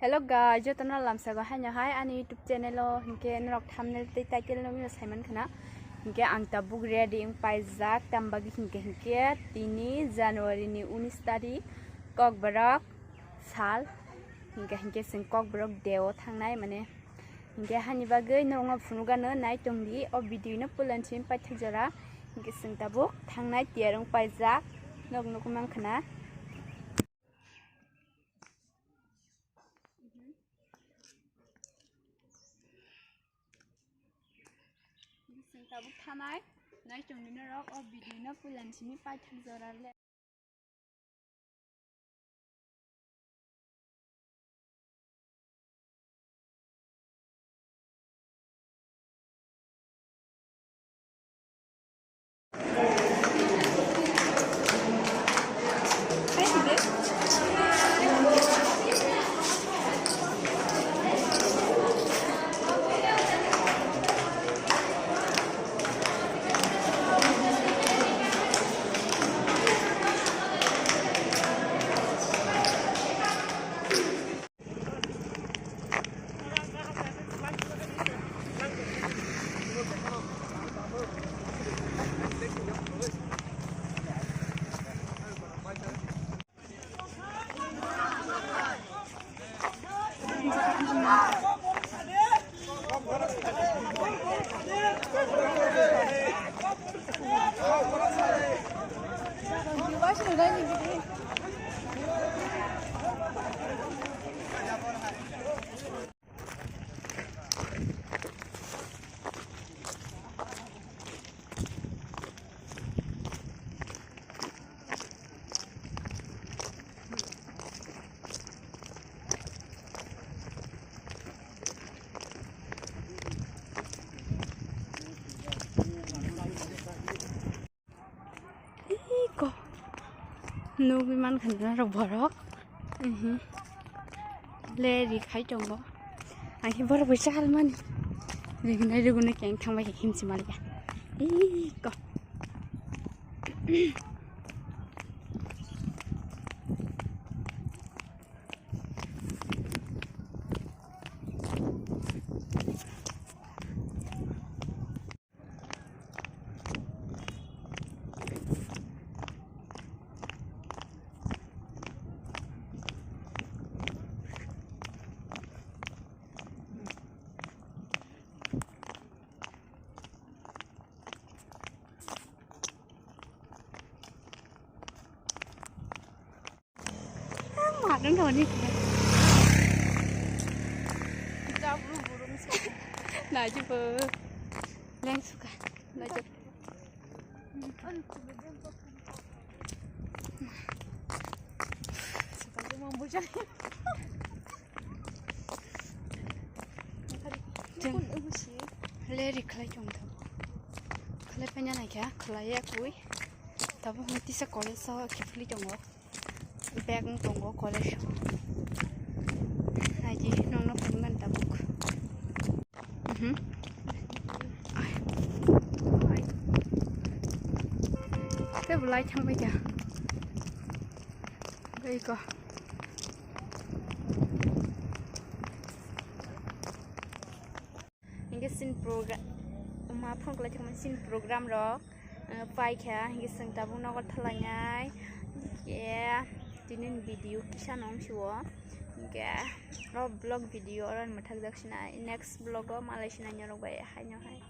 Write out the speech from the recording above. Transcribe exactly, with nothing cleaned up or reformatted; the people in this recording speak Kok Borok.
Hello guys, jotono lamsago haino hai ani YouTube channel o, hinkhe norok thumbnail tei title no mino saiman khana. Hinkhe ang tabuk ready wng paijak, tambagwi hinkhe, hinkhe tini January ni unis tarik, Kokborok sal. Hinkhe, hinkhe chwng Kokborok day o thangnai, mane hinkhe hani bagwi norokno phunukgano nai tongdi o video no puila simi paithak jora. Hinkhe chwng tabuk thangnai tiyar wng paijak, norok nukwi mankha na. Chwng tabuk thanai, nai tongdi norok o video no puila simi paithak jora le. Iko nugwi mankha na rok borok. Mhm. Le ri khai tongo. Ang khe borok bai chal mani. Rignai rugune keng thangbai khe himsi maliya. Iko. Madung thoni. Jabru burung so. Naji bo. Leng suka. Naji. Suka je mambu jani. Chwng le ri khlai tong tong. Khlai paina naikha, khlai ya kui. Tabuk hwnwi tisa college o kiphilwi tongo. Bag wng tongo college o. Naidi nongno phunukmani tabuk. Mhm. Ai. Ai. Tei bo lai thangbai kha. Bai ko. Hinkhe sin program, ma phone kwlai thangmani sin program rok, eh, paikha, hinkhe chwng tabuk nogo thalainai. Hinkhe tini ni video kisa no wngsi o. Hinkhe o vlog video oro ni mwthakjak sinai, next vlog o malai sinai norok bai haino hai.